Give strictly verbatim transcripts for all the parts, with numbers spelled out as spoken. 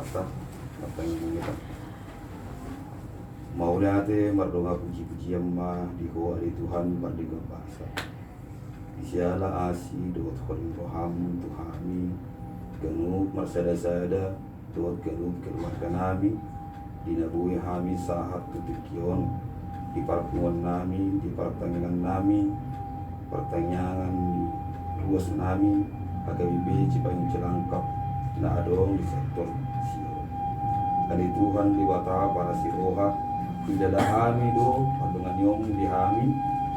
Martangiang ma hita. Mauliate mardongan puji-pujian ma di Ho ale Tuhan pardenggan basa. Di siala asi dohot holong ni roham tu hami ganup marsada-sada, dohot ganup keluarga nami, di na boi hami sahat tu tingki on, di parpunguan nami, di partangiangan nami, partangiangan ni ruas nami, H K B P Cipayung Cilangkap na adong di sektor Sio. Ale Tuhan Debata parasi roha, huilala hami do pardonganionmu di hami,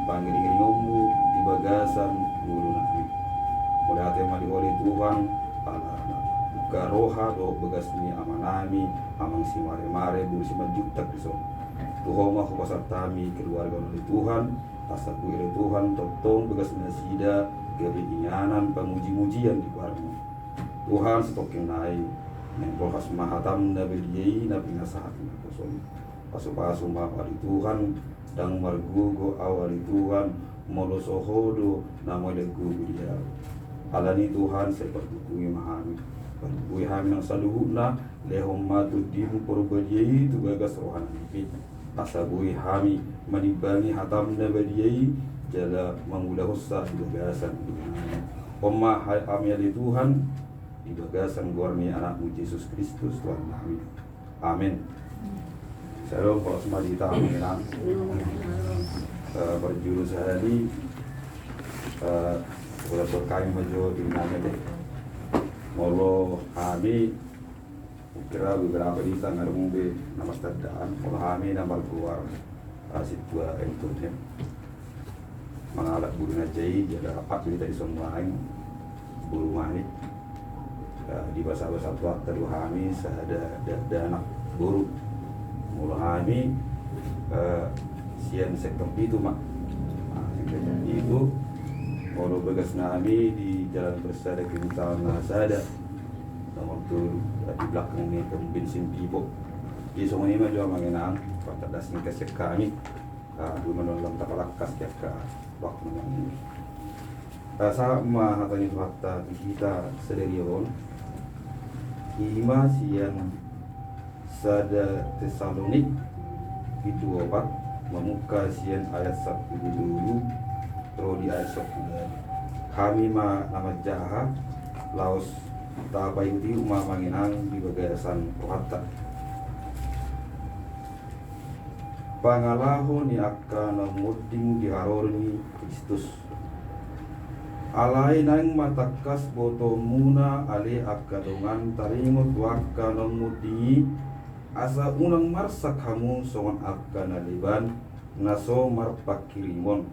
pangiring-iringonmu di bagasan ngolu nami. Mauliate ma di Ho ale Tuhan, ala na buka roha dohot bagas ni ama nami, amang Simare-mare, boru Simanjuntak dison. Tu Ho ma hupasahat hami keluarga on ale Tuhan, asa boi ale Tuhan tongtong bagas nasida gabe inganan pamuji-mujian di goarmu. Tuhan, sitongkin nai, naeng rohas ma hatam na badia i na pinasahat ni naposo-Mu. Pasu-pasu ma au ale Tuhan, ndang margogo au ale Tuhan, molo so Ho do na manggogo di au. Alani Tuhan, sai pargogoi ma hami. Pargogoi hami nang saluhutna, lehon ma Tondi-Mu Parbadia i tu bagas roha nami pe, asa boi hami manimbangi hatam na badia i, jala mangulahonsa di bagasan ngolu nami. On ma hami ale Tuhan, di bagasan goar ni Anak-Mu Jesus Kristus Tuhan nami. Amen. Syalom, horas ma di hita, amen. Eh, parjolo sahali, eh, udah berkami maju di nami deh. Molo hami, kira beberapa di tanggal mumbe nama standaan, molo hami na margoar, eh, Sintua Anton, ya. Mangalap boru na jai, jala rap hita di son nuaeng, boru Manik. Eh, di basa-basa Tuhanta do hami sada da-, dakdanak boru. Molo hami, eh, sian sektor pitu ma. Nah, sian sektor pitu, molo bagas nami di Jalan Persada, Kilometer na sada, nomor tolu, di belakang ni pom bensin Vivo. Jadi songon i ma jo amang inang, partandas ni kasih kami. Ah, dua malam tapalangkas di angka waktu nami. Ah, sahat ma hata ni Tuhanta di hita sadari on. I ma sian sada Tesalonik pitu opat, mamungka sian ayat sampulu tolu ro di ayat sampulu ualu. Hami ma na manjaha, laos tapaihut-ihut ma amang inang di bagasan rohanta. Pangalaho ni angka naung monding di haroro ni Kristus. Alai naeng ma tangkas botoonmuna ale angka dongan taringot tu angka naung monding i, asa unang marsak hamu songon angka na leban na so marpangkirimon.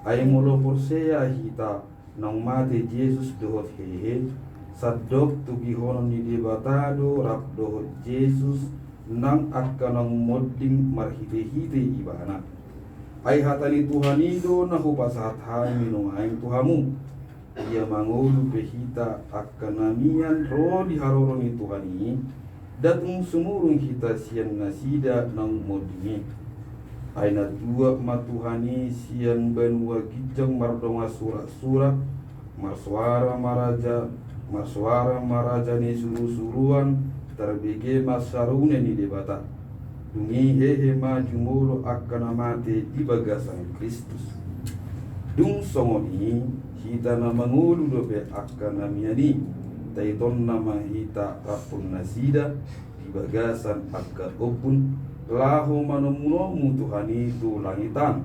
Ai molo porsea hita naung mate Jesus dohot hehe, sandok tugihonon ni Debata do rap dohot Jesus nang angka naung monding marhite-hite Ibana. Ai hata ni Tuhan i do na hupasahat hami nuaeng tu hamu. Ia mangolu pe hita angka na mian ro di haroro ni Tuhan i, ndang tung sumurung hita sian nasida naung monding i. Ai na tuat ma Tuhan i sian banua ginjang mardongan surak-surak, marsoara ma raja, marsoara ma raja ni suru-suruan, tarbege ma sarune ni Debata. Dung i hehe ma jumolo angka na mate di bagasan Kristus. Dung songon i, hita na mangolu dope angka na mian i, taitonna ma hita rap dohot nasida di bagasan angka ombun, laho manomu-nomu Tuhan i tu langit an.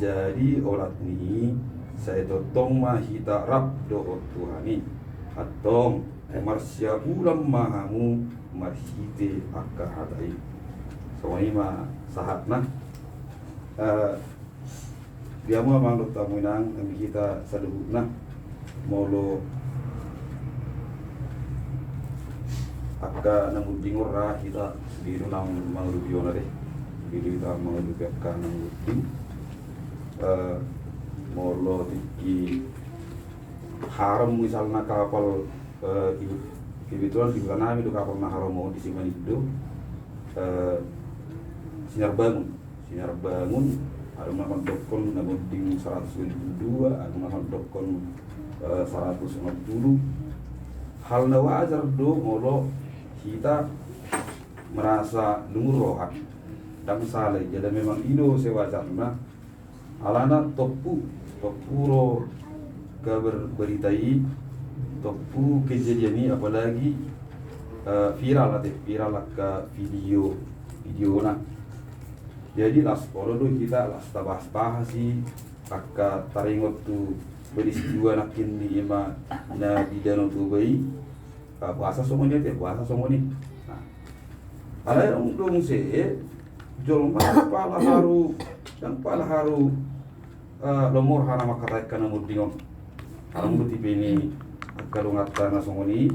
Jadi olat ni i, sai tongtong ma hita rap dohot Tuhan i. Antong, marsiapulan ma hamu marhite angka hata i. Songon i ma sahatna. Eh, di hamu amang dohot hamu inang, nami hita saluhutna. Molo angka na monding on ra hita, sude do na mangadopi on ate. Sude do hita mangadopi angka na monding. Eh, molo tingki harom misalna kapal, eh, ibu-, kebetulan di huta nami do kapal na harom on di Simanindo, eh, Sinar Bangun. Sinar Bangun, adong na mandokkon na monding saratus dua pulu dua, adong na mandokkon, eh, saratus onom pulu. Hal na wajar do molo Hita merasa lungun roha, ndang sala i, jala memang i do sewajarna. Alana tompu, tompu ro kabar berita i, tompu kejadian i, apalagi, eh, viral ate, viral angka video, videona. Jadi las olo do hita, las tabahas-bahas i angka taringot tu peristiwa nangkin ni ima na di Danau Toba i. Ah, boasa songon i ate, boasa songon i. Nah, alai adong do muse jolma ndang pala haru, ndang pala haru, eh, lomo rohana mangkatai angka na monding on. Adong do tipe ni angka donganta na songon i.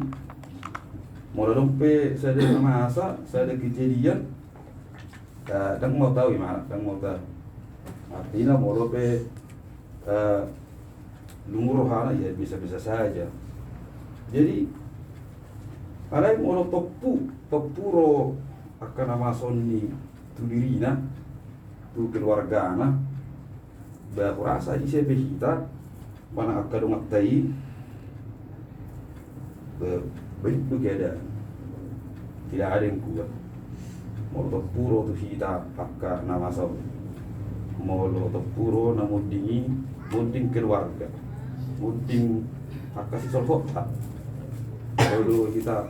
Molo adong pe sada na masa, sada kejadian, eh, ndang mau tahu i mana, ndang mau tahu. Artina molo pe, eh, lungun rohana, ya biasa-biasa saja. Jadi alai molo tompu, tompu ro angka na masa on i tu dirina, tu keluargana, ba hurasa ise pe hita, manang angka donganta i, ba, baik do keadaan. Tidak ada yang kuat. Molo tompu ro tu hita angka na masa on. Molo tompu ro na monding i, monding keluarga, monding angka sisolhotta. Molo hita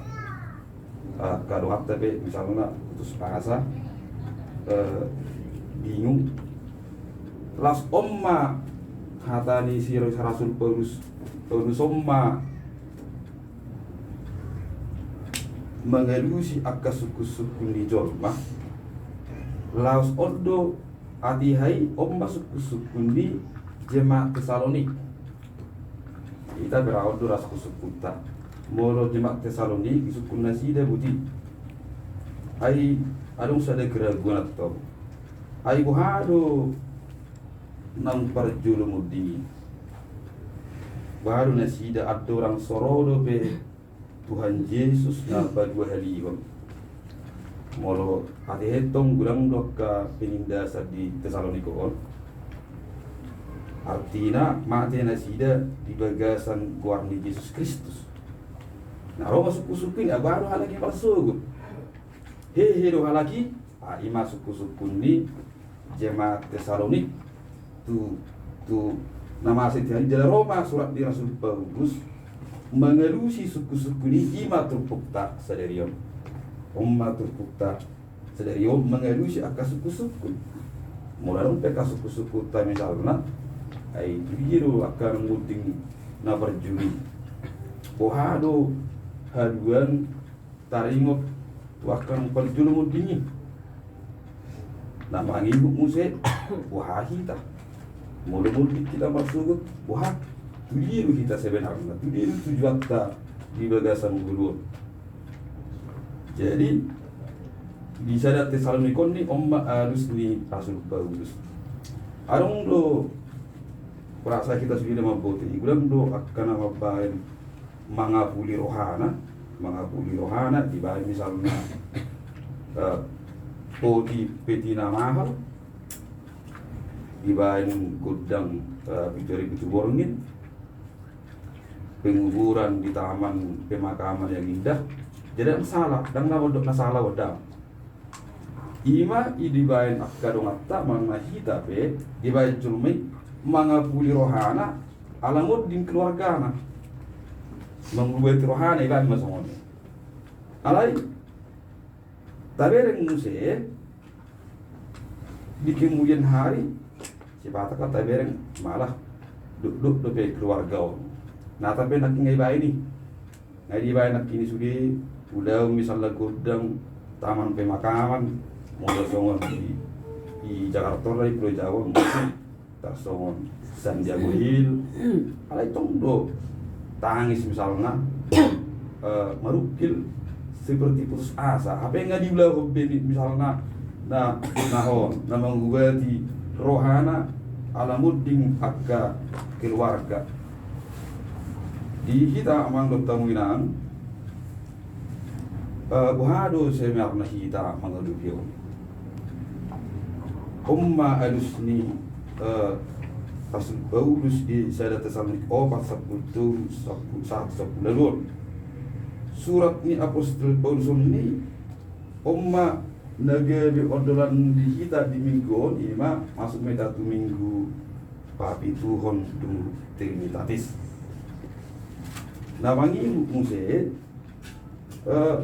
ah, angka donganta pe misalna putus asa, eh, bingung. Las on ma hata ni si Rasul Paulus, Paulus on ma mangalusi angka sungkun-sungkun ni jolma. Laos on do ate i, on ma sungkun-sungkun ni jemaat Tesalonik. Hita pe ra on do ras sungkun-sungkunta. Molo jemaat Tesalonik disungkun nasida boti. Ai adong sada keraguan antong. Ai boha do naung parjolo monding i? Boha do nasida andorang so ro dope Tuhan Jesus na paduahalihon? Molo ate i tong godang do angka penindasan di Tesalonik on. Artina mate nasida di bagasan goar ni Jesus Kristus. Na ro ma sungkun-sungkun i, ai boha do halak i marsogot? Hehe do halak i. Ah, i ma sungkun-sungkun ni jemaat Tesalonik tu, tu na masa i. Jala ro ma surat ni Rasul Paulus mangalusi sungkun-sungkun i, i ma turpukta sadari on. On ma turpukta sadari on mangalusi angka sungkun-sungkun. Molo adong pe angka sungkun-sungkunta misalna, ai tu dia do angka na monding na parjolo i? Boha do haduan taringot tu angka na parjolo monding i? Na mangihut muse, boha hita? Molo monding hita marsogot, boha? Tu dia do hita sebenarna? Tu dia do tujuanta di bagasan ngolu on? Jadi di sada Tesalonik on i, on ma alus ni Rasul Paulus. Adong do, rasa hita sude na mamboto i, godang do angka na mambaen mangapuli rohana, mangapuli rohana, dibaen misalna, eh, poti peti na mahal, dibaen gondang, eh, pitu ari pitu borngin, penguburan di taman pemakaman yang indah. Jadi ndang sala, ndang na mondok na sala, ndang. I ma i dibaen angka donganta manang hita pe, dibaen jolma i mangapuli rohana ala monding keluargana. Mangubati rohana, ibaen ma songon i. Alai tabereng muse di kemudian hari, sipata kan tabereng malah dokdok dope keluarga on. Nata pe nangkin nga dibaen i. Nga dibaen nangkin i sude, ulaon misalna gondang, taman pemakaman, molo songon di, di Jakarta on, di Pulo Jawa, mungkin tarsongon San Diego Hill. Alai tong do tangis misalna, eh, marukil seperti putus asa. Hape nga diulahon be misalna na, na on, na mangubati rohana ala monding angka keluarga. Di hita amang dohot hamu inang, eh, boha do sebenarna hita mangadopi on? On ma alus ni, eh, Rasul Paulus di sada Tesalonik opat, sampulu tolu, sampulu sada, sampulu ualu on. Surat ni apostel Paulus on i, on ma na gabe ondolan di hita di minggu on, i ma masuk ma hita tu minggu papituhon dung Trinitatis. Na mangihut muse, eh,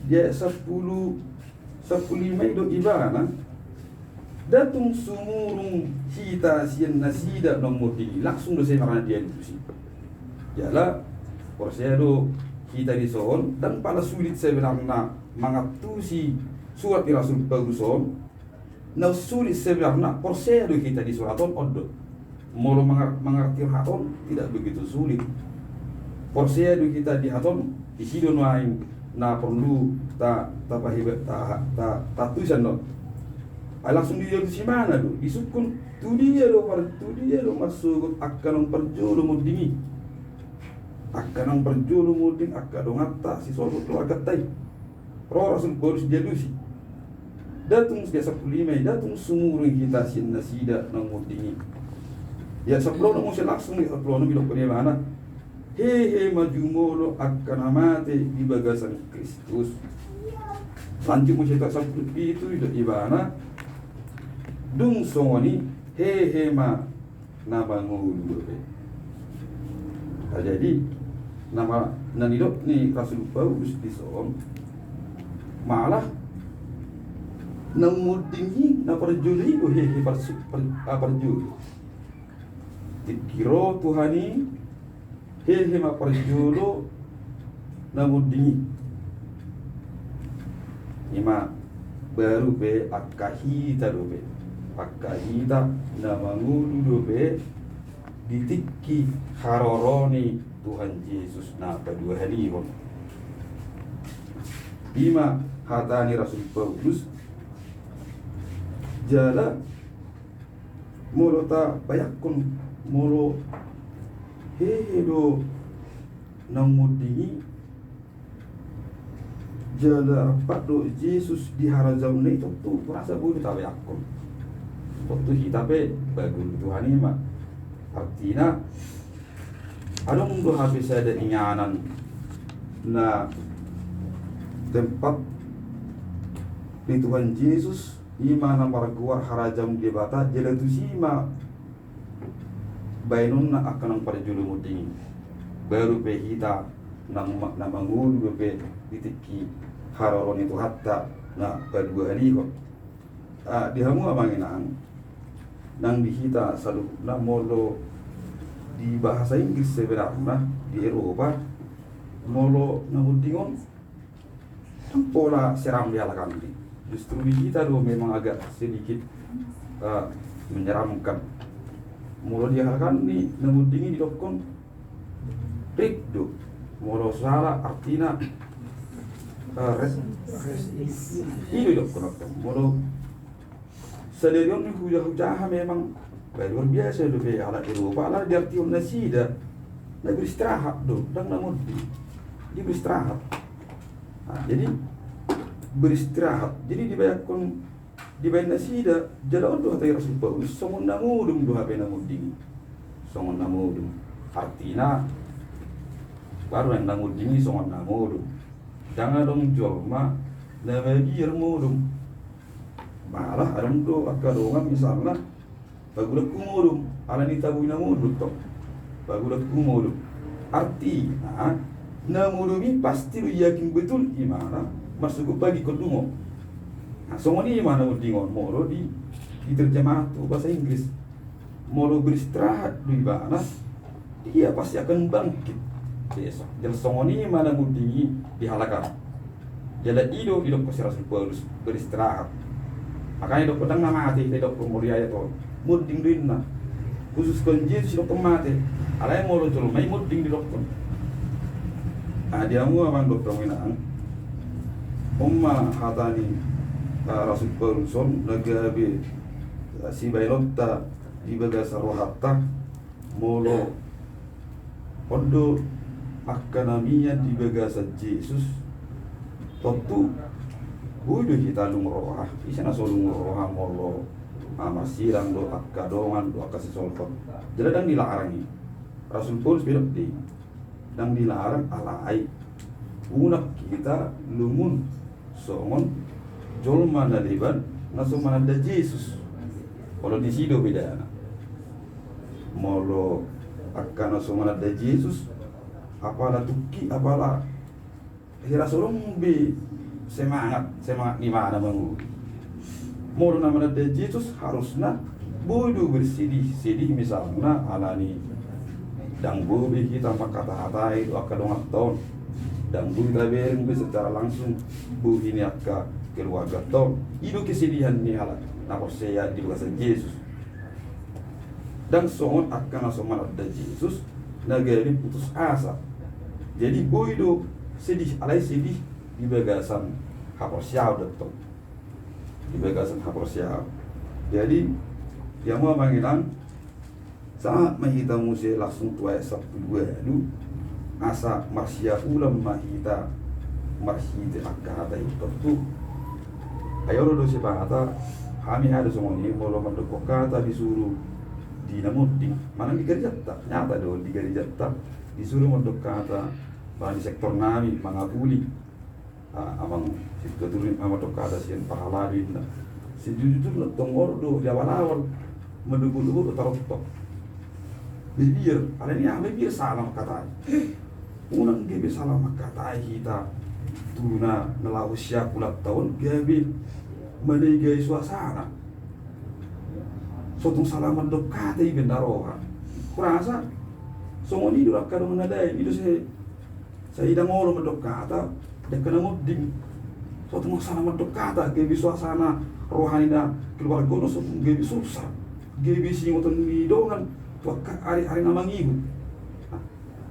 di ayat sampulu, sampulu lima i do ibana, "Nda tung sumurung hita sian nasida naung monding i." Langsung do sebenarna dialusi. Jala porsea do hita dison, ndang pala sulit sebenarna mangantusi surat ni Rasul Paulus on. Na sulit sebenarna porsea do hita di surat on, on do. Molo mangar-, mangarti hata on, tidak begitu sulit. Porsea do hita di hata on, disi do nuaeng na porlu ta, ta pahiba, ta, ta, ta tusan do. Ai langsung dialusi ibana do, disungkun, tu dia do par-, tu dia do marsogot angka naung parjolo monding i. Angka naung parjolo monding, angka donganta, sisolhot keluarganta i. Ro Rasul Paulus dialusi. Nda tung, di ayat sampulu lima i, "Nda tung sumurung hita sian nasida naung monding i." Di ayat sampulu onom muse langsung, di ayat sampulu onom i didok ibana, "Hehe ma jumolo angka na mate di bagasan Kristus." Lanjut muse tu ayat sampulu pitu i didok ibana, "Dung songon i, hehe ma na mangolu dope." Nah, jadi, na ma-, na nidok ni Rasul Paulus dison, malah naung monding i na parjolo i do hehe parsu-, par-, ah, parjolo. Tingki ro Tuhan i, hehe ma parjolo na monding i. I ma, baru pe angka hita dope, angka hita na mangolu dope di tingki haroro ni Tuhan Jesus na paduahalihon. I ma hata ni Rasul Paulus. Jala molo tabayangkon, molo hehe do naung monding i, jala rap do Jesus di harajaonna i, tontu rasa boi do tabayangkon. Tontu hita pe bagul Tuhan i ma. Artina, adong do hape sada inganan na tempat ni Tuhan Jesus, i ma na margoar harajaon Debata, jala tusi ma baenonna angka naung parjolo monding i. Baru pe hita na ma-, na mangolu dope di tingki haroro ni Tuhanta na paduahalihon. Ah, di hamu amang inang, nang di hita saluhutna, molo di bahasa Inggris sebenarna di Eropa, molo na monding on, ndang pola seram di halak an i. Justru di hita do memang agak sedikit, eh, menyeramkan. Molo di halak an i na monding i didokkon rip do. Molo sala artina, eh, re-, i do didokkon. Molo sadari on hujaha-hujaha memang, bah, luar biasa dope halak Eropa, ala diartihon nasida na beristirahat do, ndang na monding. Dia beristirahat. Nah, jadi beristirahat. Jadi dibayangkon, dibaen nasida, jala on do hata ni Rasul Paulus, songon na modom do hape na monding i. Songon na modom. Artina, baru na monding i songon na modom. Ndang adong jolma na mabiar modom. Malah adong do angka dongan misalna, "Pagulathu modom, alani taboi na modom tong. Pagulathu modom." Artina, na modom i pasti do yakin betul ibana marsogot bagi kondungo. Nah, songon i ma na monding on molo di, diterjemah tu bahasa Inggris. Molo beristirahat do ibana, dia pasti akan bangkit besok. Jala songon i ma na monding i di halak an. Jala i do didokkon si Rasul Paulus, beristirahat. Makana didokkon ndang na mate, didokkon molo di ayat on. Monding do inna. Khususkon Jesus didokkon mate. Alai molo jolma i monding didokkon. Ah, di hamu amang dohot hamu inang. On ma hata ni, ah, Rasul Paulus on na gabe, ah, sibaenonta di bagasan rohanta. Molo on do angka na mian di bagasan Jesus, tontu boi do hita lungun roha. Ise na so lungun roha molo, ah, marsirang do angka dongan do angka sisolhot? Jala ndang dilarang i. Rasul Paulus pe didok do i, ndang dilarang, alai Unang hita lungun songon jolma na leban na so mananda Jesus. Molo disi do bedana. Molo angka na so mananda Jesus, apala tungki, apala hira so adong be semangat, semangat ni mana mangolu. Molo na mananda Jesus harusna boi do bersedih, sedih misalna alani ndang boi be hita manghatahatai do angka donganta on. Ndang boi tabereng be secara langsung bohi ni angka keluarganta on. I do kesedihan ni halak na porsea di bagasan Jesus. Ndang songon angka na so mananda Jesus na gabe putus asa. Jadi boi do sedih, alai sedih di bagasan haporseaon do tong. Di bagasan haporseaon. Jadi, ia ma amang inang, sahat ma hita muse langsung tu ayat sampulu ualu, asa marsiapulan ma hita marhite angka hata i. Tontu, ai olo do sipangata, hami aha do songon i, molo mandokkon hata disuru di na monding, manang di garejanta, nyata do di garejanta disuru mandokkon hata, manang di sektor nami, mangapuli. Ah, amang, situtu ni amang mandok hata sian parhalado inna. Sejujurna tong olo do di awal-awal, mandobok-dobok do tarotok. Mabiar, alani aha mabiar sala manghatai. Unang gabe sala manghatai hita tu na laho siapulanta on gabe manegai suasana. So tung sala mandok hata i be na roha. Hurasa songon i do angka dongan na lain, i do se Sai ndang olo mandok hata di angka na monding. So tung sala mandok hata, gabe suasana roha ni na keluarga on, so tung gabe susah, gabe siingoton ni dongan tu angka ari-ari na mangihut. Nah,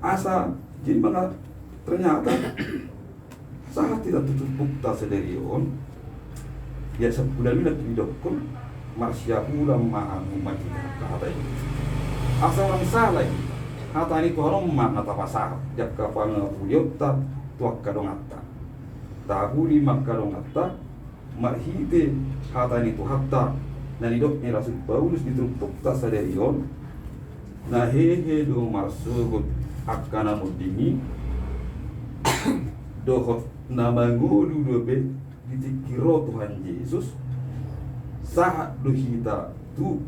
asa jadi manga ternyata sahat hita tu turpukta sadari on. Ia sabulan i na didokkon, marsiapulan ma hamu marhite hata i. Asa unang sala i, hata ni Tuhan on ma na tapasahat di angka pangapulionta tu angka donganta. Tapuli ma angka donganta marhite hata ni Tuhanta na nidok ni Rasul Paulus di turpukta sadari on. Na hehe do marsogot angka na monding i, dohot na mangolu dope di tingki ro Tuhan Jesus, sahat do hita tu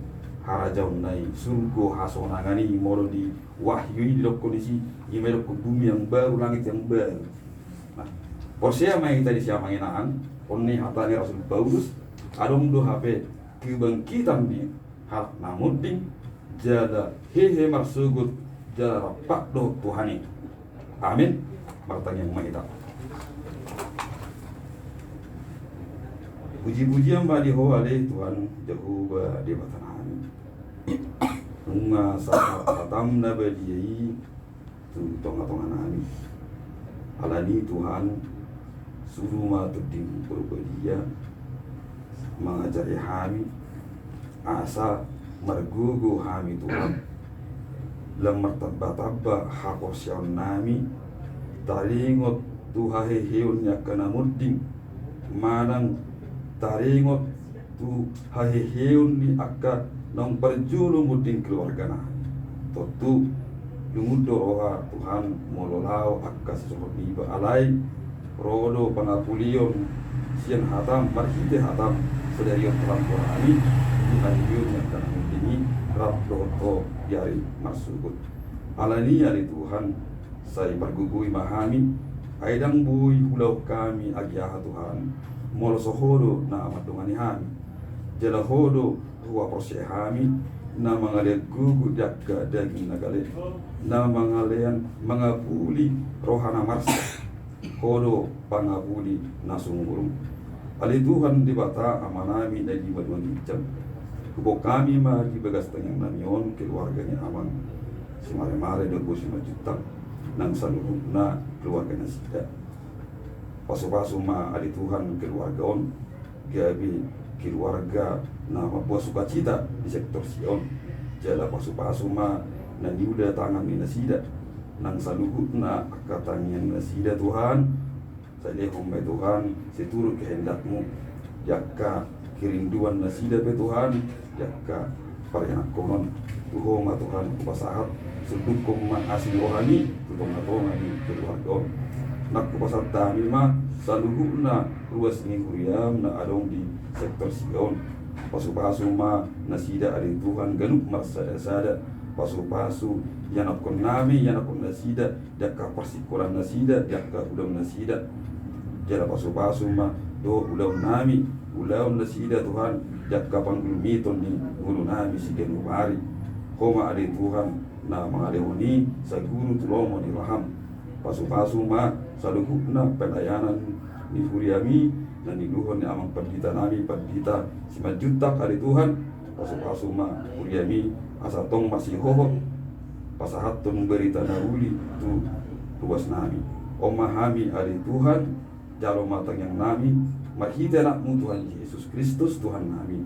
harajaonna i, surgo hasonangan i. Molo di Wahyu i didokkon disi, i ma didokkon bumi yang baru, langit yang baru. Nah, porsea ma hita disi amang inang, on ni hata ni Rasul Paulus, adong do hape kebangkitan ni halak na monding, jala hehe marsogot, jala rampak dohot Tuhan i. Amin. Martangiang ma hita. Puji-pujian ma di Ho ale Tuhan Jahowa Debatanami. Nunga sahat hatam na badia i tu tonga-tonganami. Alani Tuhan, suru ma Tondim Porbadia mangajari hami, asa margogo hami Tuhan, lam martamba-tamba haporseaonnami, taringot tu haheheon ni angka na monding, manang taringot tu haheheon ni angka naung parjolo monding keluargana. Tontu lungun do roha Tuhan molo laho angka sisohot niba, alai ro do pangapulion sian hatam, marhite hatam sadari on Tuhan, tu hami di haheheon ni angka na monding i rap dohot Ho di ari marsogot. Alani i ale Tuhan, sai pargogoi ma hami, ai ndang boi huulahon hami agia aha Tuhan, molo so Ho do na mandongani hami. Jala Ho do huhaporseai hami, na mangalean gogo di angka daging na gale, na mangalean mangapuli roha na marsak. Ho do pangapuli na sumurung. Ale Tuhan Debata Amanami na di banua ginjang, huboan hami ma di bagas tangiangnami on keluarga ni amang Simaremare dohot Simanjuntak nang saluhutna keluarga nasida. Pasu-pasu ma ale Tuhan keluarga on, gabe keluarga na mamboan sukacita di sektor si on. Jala pasu-pasu ma na niula tangan ni nasida nang saluhutna angka tangiang ni nasida Tuhan. Sai lehon ma i Tuhan, sai turut kehendakmu, di angka kerinduan nasida pe Tuhan, di angka parianakhonon, tu Ho ma Tuhan hupasahat, sundukhon ma asi ni rohami tu tonga-tonga ni keluarga on. Nang hupasahat hami ma saluhutna ruas ni huriam na adong di sektor Sion. Pasupasu ma nasida ale Tuhan ganup marsada-sada. Pasupasu ianakkon nami, ianakkon nasida, di angka parsingkolaan nasida, di angka ulaon nasida. Jala pasupasu ma dohot ulaon nami, ulaon nasida Tuhan, di angka panggulmiton ni ngolu nami siganup ari. Ho ma ale Tuhan na mangalehon i saguru tu lomo ni roham. Pasupasu ma saluhutna pelayanan ni huriami na niuluhon ni amang pandita nami, Pandita Simanjuntak ale Tuhan. Pasupasu ma huriami asa tong masihohot pasahathon barita na uli tu ruas nami. On ma hami ale Tuhan, jalo ma tangiang nami marhite Anakmu Tuhan Jesus Kristus Tuhan nami.